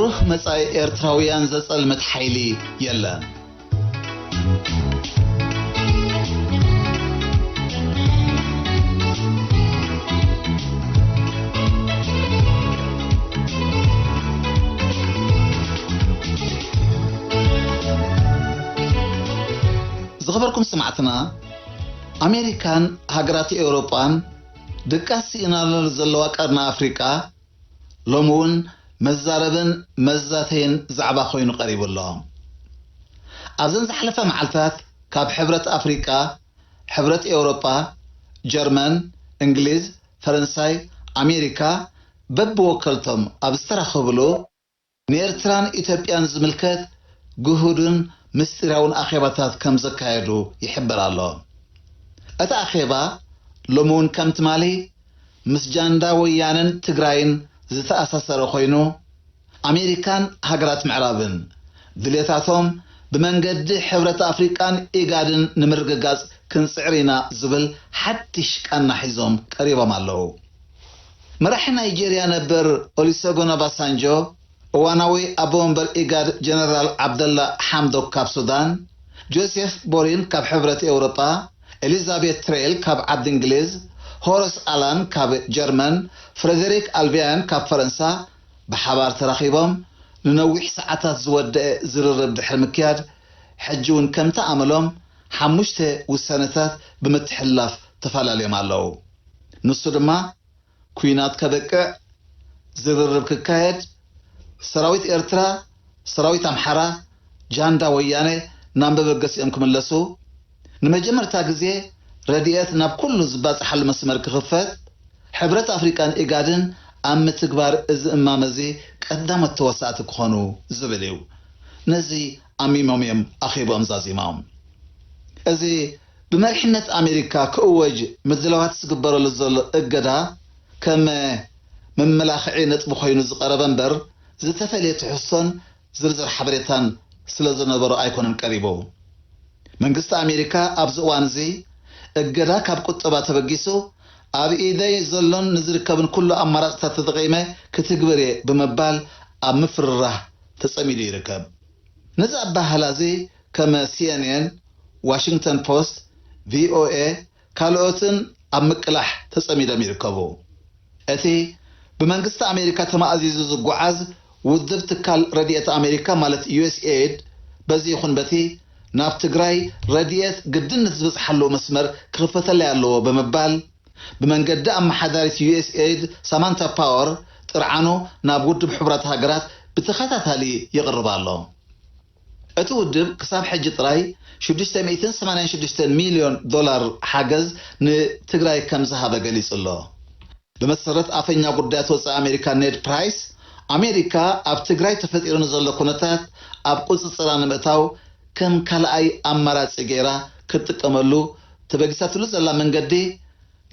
ብሩህ መጻኢ ኤርትራውያን ዘጸልምት ሓይሊ የለን። ዝኸበርኩም ሰማዕትና፣ ኣሜሪካን ሃገራት ኤውሮጳን ድቃስ ስኢናሉ ዘለዋ ቀርኒ ኣፍሪቃ፣ ሎሚ እውን መዛረብን መዛተይን ዛዕባ ኮይኑ ቀሪቡ ኣሎ። ኣብዘን ዝሓለፋ መዓልታት ካብ ሕብረት ኣፍሪቃ፣ ሕብረት ኤውሮጳ፣ ጀርመን፣ እንግሊዝ፣ ፈረንሳይ፣ ኣሜሪካ በብወከልቶም ኣብ ዝተራኸብሉ፣ ንኤርትራን ኢትዮጵያን ዝምልከት ግሁድን ምስጢራውን ኣኼባታት ከም ዘካየዱ ይሕበር ኣሎ። እቲ ኣኼባ ሎሚ እውን ከም ትማሊ ምስ ጃንዳ ወያነን ትግራይን ዝተኣሳሰረ ኮይኑ፣ ኣሜሪካን ሃገራት ምዕራብን ድሌታቶም ብመንገዲ ሕብረት ኣፍሪቃን ኢጋድን ንምርግጋጽ ክንጽዕር ኢና ዝብል ሓድሽ ቃና ሒዞም ቀሪቦም ኣለዉ። መራሒ ናይጄርያ ነበር ኦሊሰጎን ኦባሳንጆ፣ እዋናዊ ኣቦ መንበር ኢጋድ ጀነራል ዓብደላ ሓምዶክ ካብ ሱዳን፣ ጆሴፍ ቦሪን ካብ ሕብረት ኤውሮጳ፣ ኤሊዛቤት ትሬል ካብ ዓዲ እንግሊዝ፣ ሆረስ ኣላን ካብ ጀርመን፣ ፍሬደሪክ ኣልቢያን ካብ ፈረንሳ ብሓባር ተራኺቦም ንነዊሕ ሰዓታት ዝወደአ ዝርርብ ድሕሪ ምክያድ፣ ሕጂ እውን ከምቲ ኣመሎም ሓሙሽተ ውሳነታት ብምትሕልላፍ ተፈላለዮም ኣለዉ። ንሱ ድማ፣ ኲናት ከብቅዕ፣ ዝርርብ ክካየድ፣ ሰራዊት ኤርትራ፣ ሰራዊት ኣምሓራ፣ ጃንዳ ወያነ ናብ መበገሲኦም ክምለሱ፣ ንመጀመርታ ግዜ ረድኤት ናብ ኩሉ ዝባጽሓሉ መስመር ክኽፈት፣ ሕብረት ኣፍሪቃን ኢጋድን ኣብ ምትግባር እዚ እማመ እዚ ቀዳሞት ተወሳእቲ ክኾኑ ዝብል እዩ። ነዚ ኣሚሞም እዮም ኣኼብኦም ዛዚሞም። እዚ ብመሪሕነት ኣሜሪካ ክእወጅ ምድላዋት ዝግበረሉ ዘሎ እገዳ ከም መመላኽዒ ነጥቢ ኮይኑ ዝቐረበ እምበር፣ ዝተፈልየ ትሕዝቶን ዝርዝር ሓበሬታን ስለ ዝነበሮ ኣይኮነን ቀሪቡ። መንግስቲ ኣሜሪካ ኣብዚ እዋን እዚ እገዳ ካብ ቁጠባ ተበጊሱ፣ ኣብ ኢደይ ዘሎን ንዝርከብን ኩሉ ኣማራፅታት ተጠቒመ ክትግብር እየ ብምባል ኣብ ምፍርራህ ተጸሚዱ ይርከብ። ነዚ ኣበሃህላ እዚ ከመ ሲ ኤን ኤን፣ ዋሽንግተን ፖስት፣ ቪ ኦ ኤ፣ ካልኦትን ኣብ ምቅላሕ ተጸሚዶም ይርከቡ። እቲ ብመንግስቲ ኣሜሪካ ተማእዚዙ ዝጓዓዝ ውድብ ትካል ረድኤት ኣሜሪካ ማለት ዩ ኤስ ኤድ በዚ ይኹን በቲ ናብ ትግራይ ረድኤት ግድነት ዝበጽሓሉ መስመር ክኽፈተለይ ኣለዎ ብምባል ብመንገዲ ኣመሓዳሪት ዩ ኤስ ኤድ ሳማንታ ፓወር ጥርዓኑ ናብ ውድብ ሕቡራት ሃገራት ብተኸታታሊ ይቕርብ ኣሎ። እቲ ውድብ ክሳብ ሕጂ ጥራይ ሽዱሽተ ሚእትን ሰማንያን ሽዱሽተን ሚልዮን ዶላር ሓገዝ ንትግራይ ከም ዝሃበ ገሊጹ ኣሎ። ብመሰረት ኣፈኛ ጉዳያት ወጻኢ ኣሜሪካ ኔድ ፕራይስ፣ ኣሜሪካ ኣብ ትግራይ ተፈጢሩ ንዘሎ ኩነታት ኣብ ቁጽጽራ ንምእታው ከም ካልኣይ ኣማራጺ ገይራ ክትጥቀመሉ ተበጊሳትሉ ዘላ መንገዲ፣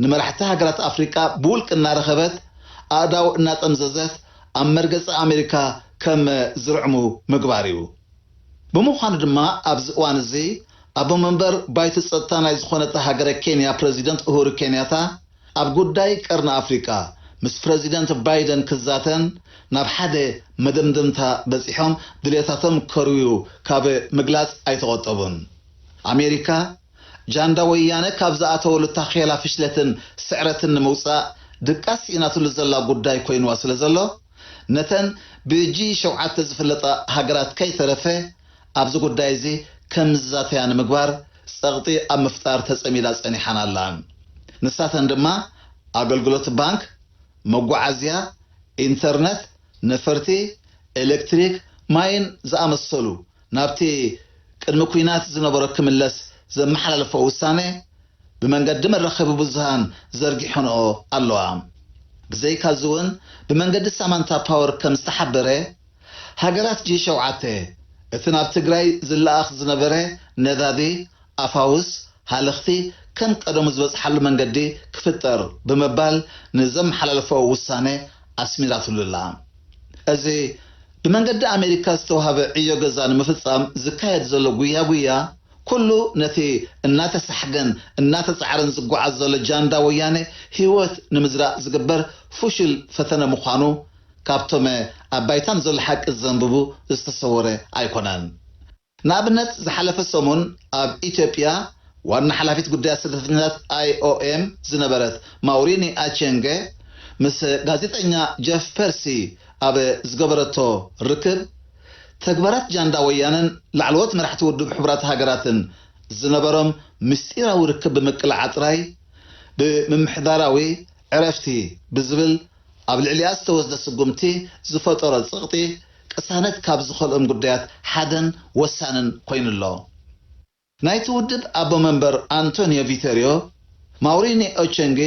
ንመራሕቲ ሃገራት ኣፍሪቃ ብውልቂ እናረኸበት፣ ኣእዳው እናጠምዘዘት ኣብ መርገጺ ኣሜሪካ ከም ዝርዕሙ ምግባር እዩ። ብምዃኑ ድማ ኣብዚ እዋን እዚ ኣቦ መንበር ባይቶ ጸጥታ ናይ ዝኾነት ሃገረ ኬንያ ፕረዚደንት ኡሁሩ ኬንያታ ኣብ ጉዳይ ቀርኒ ኣፍሪቃ ምስ ፕረዚደንት ባይደን ክዛተን ናብ ሓደ መደምደምታ በጺሖም ድሌታቶም ከርውዩ ካብ ምግላጽ ኣይተቖጠቡን። ኣሜሪካ ጃንዳ ወያነ ካብ ዝኣተወሉ ታኼላ ፍሽለትን ስዕረትን ንምውጻእ ድቃስ ስኢናትሉ ዘላ ጉዳይ ኮይንዋ ስለ ዘሎ፣ ነተን ብጂ ሸውዓተ ዝፍለጣ ሃገራት ከይተረፈ ኣብዚ ጉዳይ እዚ ከም ዝዛተያ ንምግባር ጸቕጢ ኣብ ምፍጣር ተጸሚዳ ጸኒሓን ኣላን። ንሳተን ድማ ኣገልግሎት ባንክ፣ መጓዓዝያ፣ ኢንተርነት፣ ነፈርቲ፣ ኤሌክትሪክ፣ ማይን ዝኣመሰሉ ናብቲ ቅድሚ ኲናት ዝነበሮ ክምለስ ዘመሓላለፎ ውሳነ ብመንገዲ መራኸቢ ብዙሃን ዘርጊሐንኦ ኣለዋ። ብዘይካዚ እውን ብመንገዲ ሳማንታ ፓወር ከም ዝተሓበረ ሃገራት ጂ ሸውዓተ እቲ ናብ ትግራይ ዝለኣኽ ዝነበረ ነዳዲ ኣፋውስ ሃለኽቲ ከም ቀደሙ ዝበጽሓሉ መንገዲ ክፍጠር ብምባል ንዘመሓላለፈኦ ውሳነ ኣስሚራትሉ ኣላ። እዚ ብመንገዲ ኣሜሪካ ዝተዋህበ ዕዮ ገዛ ንምፍጻም ዝካየድ ዘሎ ጉያ ጉያ ኩሉ ነቲ እናተሳሕገን እናተጻዕረን ዝጓዓዝ ዘሎ ጃንዳ ወያነ ህይወት ንምዝራእ ዝግበር ፍሹል ፈተነ ምዃኑ ካብቶም ኣብ ባይታ ንዘሎ ሓቂ ዘንብቡ ዝተሰወረ ኣይኮነን። ንኣብነት፣ ዝሓለፈ ሰሙን ኣብ ኢትዮጵያ ዋና ሓላፊት ጉዳያት ስደተኛታት ኣይ ኦ ኤም ዝነበረት ማውሪኒ ኣቼንገ ምስ ጋዜጠኛ ጀፍ ፐርሲ ኣብ ዝገበረቶ ርክብ፣ ተግባራት ጃንዳ ወያነን ላዕለዎት መራሕቲ ውድብ ሕቡራት ሃገራትን ዝነበሮም ምስጢራዊ ርክብ ብምቅላዓ ጥራይ፣ ብምምሕዳራዊ ዕረፍቲ ብዝብል ኣብ ልዕሊኣ ዝተወስደ ስጉምቲ ዝፈጠሮ ጸቕጢ ቅሳነት ካብ ዝኸልኦም ጉዳያት ሓደን ወሳንን ኮይኑ ኣሎ። ናይቲ ውድብ ኣቦ መንበር ኣንቶኒዮ ቪተሪዮ፣ ማውሪኒ ኦቸንጌ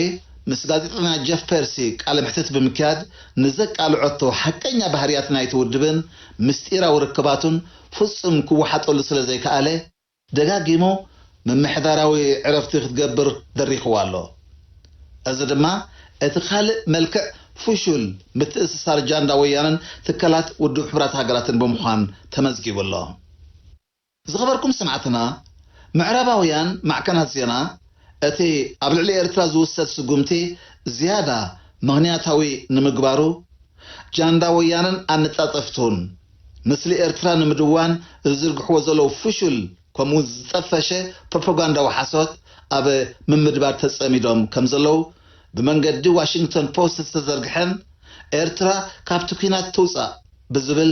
ምስ ጋዜጠኛ ጀፍ ፐርሲ ቃለ መሕትት ብምክያድ፣ ንዘቃልዐቶ ሓቀኛ ባህርያት ናይቲ ውድብን ምስጢራዊ ርክባቱን ፍጹም ክወሓጠሉ ስለ ዘይከኣለ፣ ደጋጊሙ ምምሕዳራዊ ዕረፍቲ ክትገብር ደሪኽዋ ኣሎ። እዚ ድማ እቲ ካልእ መልክዕ ፍሹል ምትእስሳር ጃንዳ ወያነን ትካላት ውድብ ሕቡራት ሃገራትን ብምዃን ተመዝጊቡ ኣሎ። ዝኸበርኩም ሰማዕትና፣ ምዕራባውያን ማዕከናት ዜና፣ እቲ ኣብ ልዕሊ ኤርትራ ዝውሰድ ስጉምቲ ዝያዳ ምኽንያታዊ ንምግባሩ፣ ጃንዳ ወያነን ኣነጻጸፍቱን፣ ምስሊ ኤርትራ ንምድዋን ዝዝርግሕዎ ዘለዉ ፍሹል፣ ከምኡውን ዝጠፈሸ ፕሮፓጋንዳዊ ሓሶት ኣብ ምምድባር ተጸሚዶም ከም ዘለዉ፣ ብመንገዲ ዋሽንግተን ፖስት ዝተዘርግሐን ኤርትራ ካብቲ ኲናት ትውጻእ ብዝብል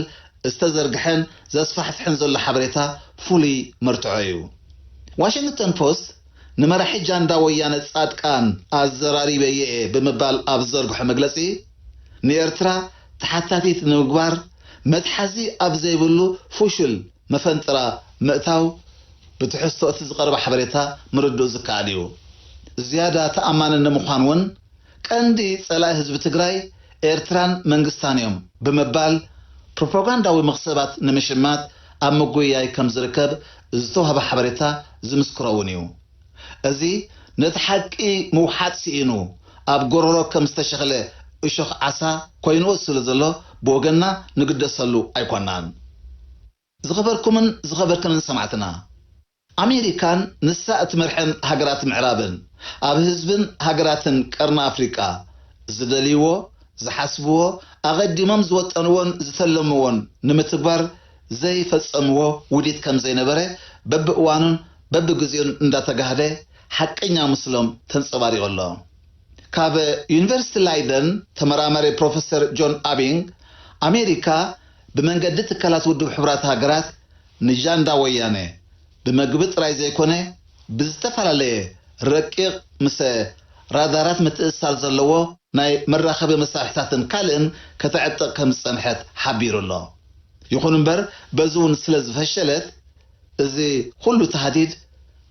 ዝተዘርግሐን ዘስፋሕፍሕን ዘሎ ሓበሬታ ፍሉይ መርትዖ እዩ። ዋሽንግተን ፖስት፣ ንመራሒ ጃንዳ ወያነ ጻድቃን ኣዘራሪበዮ እየ ብምባል ኣብ ዝዘርግሖ መግለጺ፣ ንኤርትራ ተሓታቲት ንምግባር መትሓዚ ኣብ ዘይብሉ ፍሹል መፈንጥራ ምእታው ብትሕዝቶ እቲ ዝቐረበ ሓበሬታ ምርድኡ ዝከኣል እዩ። ዝያዳ ተኣማኒ ንምዃን እውን፣ ቀንዲ ጸላኢ ህዝቢ ትግራይ ኤርትራን መንግስታን እዮም ብምባል፣ ፕሮፓጋንዳዊ መኽሰባት ንምሽማት ኣብ ምጉያይ ከም ዝርከብ ዝተዋህበ ሓበሬታ ዝምስክሮ እውን እዩ። እዚ ነቲ ሓቂ ምውሓጥ ስኢኑ፣ ኣብ ጎረሮ ከም ዝተሸኽለ እሾኽ ዓሳ ኮይንዎ ስለ ዘሎ፣ ብወገንና ንግደሰሉ ኣይኮናን። ዝኸበርኩምን ዝኸበርክንን ሰማዕትና፣ ኣሜሪካን ንሳ እትመርሐን ሃገራት ምዕራብን፣ ኣብ ህዝብን ሃገራትን ቀርኒ ኣፍሪቃ ዝደልይዎ፣ ዝሓስብዎ፣ ኣቐዲሞም ዝወጠንዎን ዝተለምዎን ንምትግባር ዘይፈጸምዎ ውዲት ከም ዘይነበረ፣ በብእዋኑን በብግዜኡን እንዳተጋህደ ሓቀኛ ምስሎም ተንጸባሪቑ ኣሎ። ካብ ዩኒቨርሲቲ ላይደን ተመራማሪ ፕሮፌሰር ጆን ኣቢንግ፣ ኣሜሪካ ብመንገዲ ትካላት ውድብ ሕቡራት ሃገራት ንጃንዳ ወያነ ብመግቢ ጥራይ ዘይኮነ፣ ብዝተፈላለየ ረቂቕ፣ ምስ ራዳራት ምትእስሳር ዘለዎ ናይ መራኸቢ መሳርሕታትን ካልእን ከተዕጥቕ ከም ዝጸንሐት ሓቢሩ ኣሎ። ይኹን እምበር፣ በዚ እውን ስለ ዝፈሸለት፣ እዚ ኩሉ ታህዲድ፣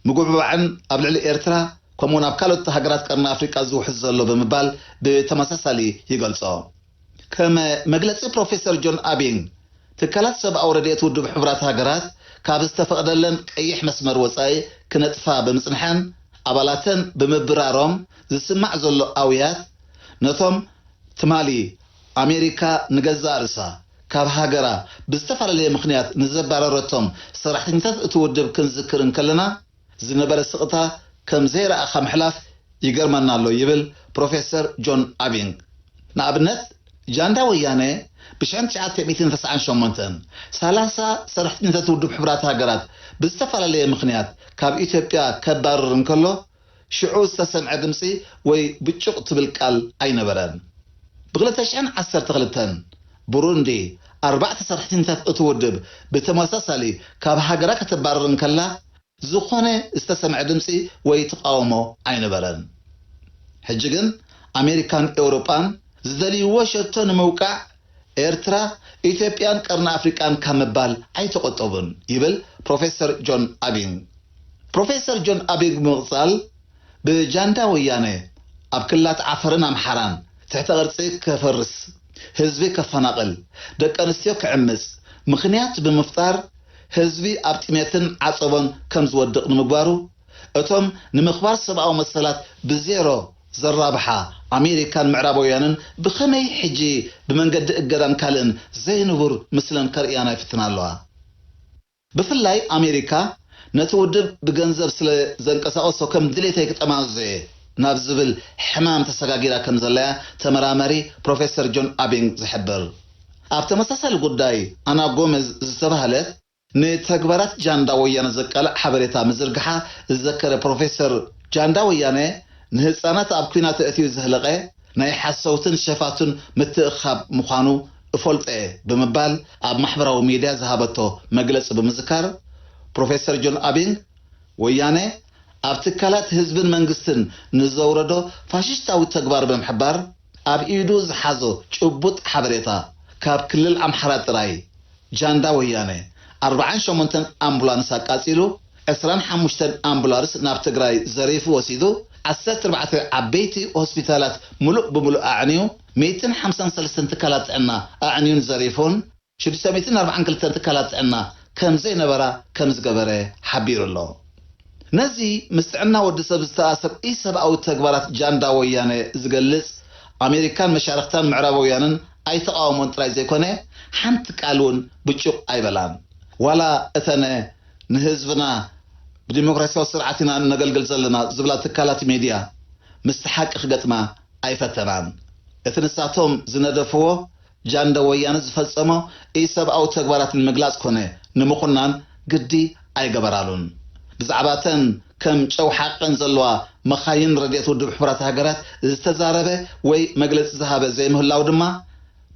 ምጉዕባዕን ኣብ ልዕሊ ኤርትራ፣ ከምኡውን ኣብ ካልኦት ሃገራት ቀርኒ ኣፍሪቃ ዝውሕዝ ዘሎ ብምባል ብተመሳሳሊ ይገልጾ። ከም መግለጺ ፕሮፌሰር ጆን ኣቢንግ፣ ትካላት ሰብኣዊ ረድኤት ውድብ ሕቡራት ሃገራት ካብ ዝተፈቕደለን ቀይሕ መስመር ወጻኢ ክነጥፋ ብምጽንሐን፣ ኣባላተን ብምብራሮም ዝስማዕ ዘሎ ኣውያት፣ ነቶም ትማሊ ኣሜሪካ ንገዛእ ርእሳ ካብ ሃገራ ብዝተፈላለየ ምኽንያት ንዘባረረቶም ሰራሕተኛታት እቲ ውድብ ክንዝክር እንከለና፣ ዝነበረ ስቕታ ከም ዘይረኣኻ ምሕላፍ ይገርመና ኣሎ ይብል ፕሮፌሰር ጆን ኣቢንግ። ንኣብነት፣ ጃንዳ ወያነ ብሽሕን ትሽዓተ ሚእትን ተስዓን ሸሞንተን፣ ሰላሳ ሰራሕተኛታት ውድብ ሕቡራት ሃገራት ብዝተፈላለየ ምኽንያት ካብ ኢትዮጵያ ከባርር እንከሎ፣ ሽዑ ዝተሰምዐ ድምጺ ወይ ብጩቕ ትብል ቃል ኣይነበረን። ብኽልተ ሽሕን ዓሰርተ ክልተን፣ ብሩንዲ፣ ኣርባዕተ ሰራሕተኛታት እቲ ውድብ ብተመሳሳሊ ካብ ሃገራ ከተባርር እንከላ፣ ዝኾነ ዝተሰምዐ ድምጺ ወይ ተቓውሞ ኣይነበረን። ሕጂ ግን ኣሜሪካን ኤውሮጳን ዝደልይዎ ሸቶ ንምውቃዕ ኤርትራ፣ ኢትዮጵያን ቀርኒ ኣፍሪቃን ካብ ምባል ኣይተቖጠቡን ይብል ፕሮፌሰር ጆን ኣቢንግ። ፕሮፌሰር ጆን ኣቢንግ ብምቕጻል፣ ብጃንዳ ወያነ ኣብ ክልላት ዓፈርን ኣምሓራን ትሕተ ቅርጺ ከፈርስ፣ ህዝቢ ከፈናቕል፣ ደቂ ኣንስትዮ ክዕምጽ ምኽንያት ብምፍጣር፣ ህዝቢ ኣብ ጥሜትን ዓጸቦን ከም ዝወድቕ ንምግባሩ፣ እቶም ንምኽባር ሰብኣዊ መሰላት ብዜሮ ዘራብሓ ኣሜሪካን ምዕራባውያንን ብኸመይ ሕጂ ብመንገዲ እገዳን ካልእን ዘይንቡር ምስለን ከርእያና ይፍትና ኣለዋ? ብፍላይ ኣሜሪካ ነቲ ውድብ ብገንዘብ ስለ ዘንቀሳቐሶ ከም ድሌተይ ክጠማዝዞ እየ ናብ ዝብል ሕማም ተሰጋጊራ ከም ዘላያ ተመራማሪ ፕሮፌሰር ጆን ኣቢንግ ዝሕብር። ኣብ ተመሳሳሊ ጉዳይ ኣና ጎመዝ ዝተባህለት ንተግባራት ጃንዳ ወያነ ዘቃልዕ ሓበሬታ ምዝርግሓ ዝዘከረ ፕሮፌሰር፣ ጃንዳ ወያነ ንህፃናት ኣብ ኲናት እትዩ ዘህለቐ ናይ ሓሰውትን ሸፋቱን ምትእኻብ ምዃኑ እፈልጦ እየ ብምባል ኣብ ማሕበራዊ ሚድያ ዝሃበቶ መግለፂ ብምዝካር፣ ፕሮፌሰር ጆን ኣቢንግ ወያነ ኣብ ትካላት ህዝብን መንግስትን ንዘውረዶ ፋሽስታዊ ተግባር ብምሕባር፣ ኣብ ኢዱ ዝሓዞ ጭቡጥ ሓበሬታ ካብ ክልል ኣምሓራ ጥራይ ጃንዳ ወያነ ኣርብዓን ሸሞንተን ኣምቡላንስ ኣቃጺሉ፣ ዕስራን ሓሙሽተን ኣምቡላንስ ናብ ትግራይ ዘሪፉ ወሲዱ፣ ዓሰርተ ኣርባዕተ ዓበይቲ ሆስፒታላት ሙሉእ ብሙሉእ ኣዕንዩ፣ ሚእትን ሓምሳን ሰለስተን ትካላት ጥዕና ኣዕንዩን ዘሪፉን፣ ሽዱሽተ ሚእትን ኣርባዓን ክልተን ትካላት ጥዕና ከም ዘይነበራ ከም ዝገበረ ሓቢሩ ኣሎ። ነዚ ምስ ጥዕና ወዲ ሰብ ዝተኣሰር ኢሰብኣዊ ተግባራት ጃንዳ ወያነ ዝገልጽ ኣሜሪካን መሻርኽታን ምዕራባውያንን ኣይተቓወሞን ጥራይ ዘይኮነ፣ ሓንቲ ቃል እውን ብጩቕ ኣይበላን። ዋላ እተነ ንህዝብና ብዲሞክራሲያዊ ስርዓት ኢና ነገልግል ዘለና ዝብላ ትካላት ሚድያ ምስቲ ሓቂ ክገጥማ ኣይፈተናን። እቲ ንሳቶም ዝነደፍዎ ጃንዳ ወያነ ዝፈጸሞ ኢሰብኣዊ ተግባራት ንምግላጽ ኮነ ንምኹናን ግዲ ኣይገበራሉን። ብዛዕባ እተን ከም ጨው ሓቐን ዘለዋ መኻይን ረድኤት ውድብ ሕቡራት ሃገራት ዝተዛረበ ወይ መግለጺ ዝሃበ ዘይምህላው ድማ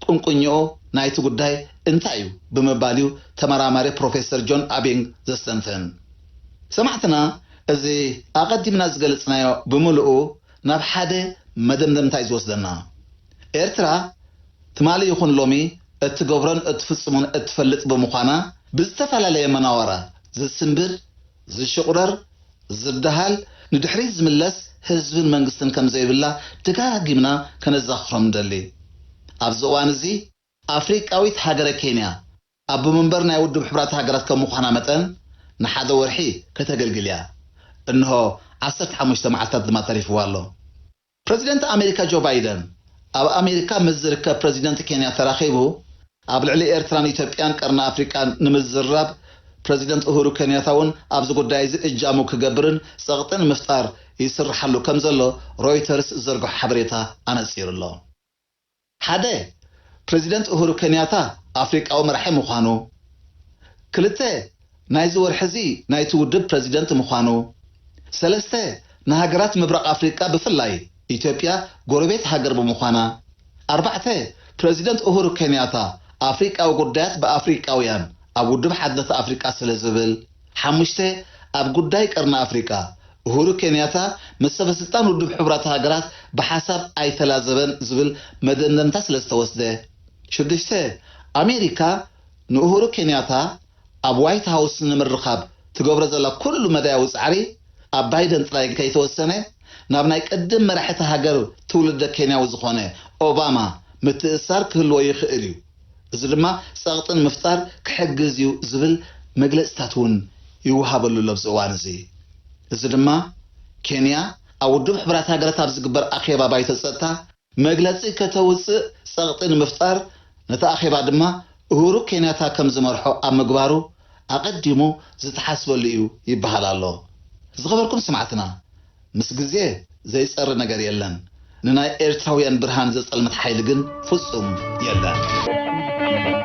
ቁንቁኝኡ ናይቲ ጉዳይ እንታይ እዩ ብምባል እዩ ተመራማሪ ፕሮፌሰር ጆን ኣቢንግ ዘስተንትን። ሰማዕትና፣ እዚ ኣቐዲምና ዝገለጽናዮ ብምሉኡ ናብ ሓደ መደምደምታ እዩ ዝወስደና። ኤርትራ ትማሊ ይኹን ሎሚ እትገብሮን እትፍጽሞን እትፈልጥ ብምዃና፣ ብዝተፈላለየ መናወራ ዝስንብድ፣ ዝሽቑረር፣ ዝደሃል፣ ንድሕሪት ዝምለስ ህዝብን መንግስትን ከም ዘይብላ ደጋጊምና ከነዘኻኽሮም ንደሊ። ኣብዚ እዋን እዚ ኣፍሪቃዊት ሃገረ ኬንያ ኣቦ መንበር ናይ ውድብ ሕቡራት ሃገራት ከም ምዃና መጠን ንሓደ ወርሒ ከተገልግል እያ። እንሆ ዓሰርተ ሓሙሽተ መዓልታት ድማ ተሪፍዋ ኣሎ። ፕረዚደንት ኣሜሪካ ጆ ባይደን ኣብ ኣሜሪካ ምስ ዝርከብ ፕረዚደንት ኬንያ ተራኺቡ ኣብ ልዕሊ ኤርትራን ኢትዮጵያን ቀርኒ ኣፍሪቃን ንምዝርራብ ፕረዚደንት ኡሁሩ ኬንያታ እውን ኣብዚ ጉዳይ እዚ እጃሙ ክገብርን ጸቕጢ ንምፍጣር ይስርሓሉ ከም ዘሎ ሮይተርስ ዝዘርግሖ ሓበሬታ ኣነጺሩ ኣሎ። ሓደ፣ ፕረዚደንት ኡሁሩ ኬንያታ ኣፍሪቃዊ መራሒ ምዃኑ። ክልተ፣ ናይዚ ወርሒ እዚ ናይቲ ውድብ ፕረዚደንት ምዃኑ። ሰለስተ፣ ንሃገራት ምብራቕ ኣፍሪቃ ብፍላይ ኢትዮጵያ ጎረቤት ሃገር ብምዃና። ኣርባዕተ፣ ፕረዚደንት ኡሁሩ ኬንያታ ኣፍሪቃዊ ጉዳያት ብኣፍሪቃውያን ኣብ ውድብ ሓድነት ኣፍሪቃ ስለ ዝብል። ሓሙሽተ፣ ኣብ ጉዳይ ቀርኒ ኣፍሪቃ ኡሁሩ ኬንያታ ምስ ሰበ ስልጣን ውድብ ሕቡራት ሃገራት ብሓሳብ ኣይተላዘበን ዝብል መደምደምታ ስለ ዝተወስደ። ሽዱሽተ፣ ኣሜሪካ ንኡሁሩ ኬንያታ ኣብ ዋይት ሃውስ ንምርኻብ ትገብሮ ዘላ ኩሉ መዳያዊ ጻዕሪ ኣብ ባይደን ጥራይ ከይተወሰነ ናብ ናይ ቅድም መራሒ እታ ሃገር ትውልደ ኬንያዊ ዝኾነ ኦባማ ምትእስሳር ክህልዎ ይኽእል እዩ። እዚ ድማ ጸቕጢ ንምፍጣር ክሕግዝ እዩ ዝብል መግለጽታት እውን ይወሃበሉ ኣሎ ኣብዚ እዋን እዚ። እዚ ድማ ኬንያ ኣብ ውድብ ሕቡራት ሃገራት ኣብ ዝግበር ኣኼባ ባይቶ ጸጥታ መግለጺ ከተውጽእ ጸቕጢ ንምፍጣር፣ ነቲ ኣኼባ ድማ ኡሁሩ ኬንያታ ከም ዝመርሖ ኣብ ምግባሩ ኣቐዲሙ ዝተሓስበሉ እዩ ይበሃል ኣሎ። ዝኸበርኩም ሰማዕትና፣ ምስ ግዜ ዘይጸሪ ነገር የለን። ንናይ ኤርትራውያን ብርሃን ዘጸልምት ሓይሊ ግን ፍጹም የለን።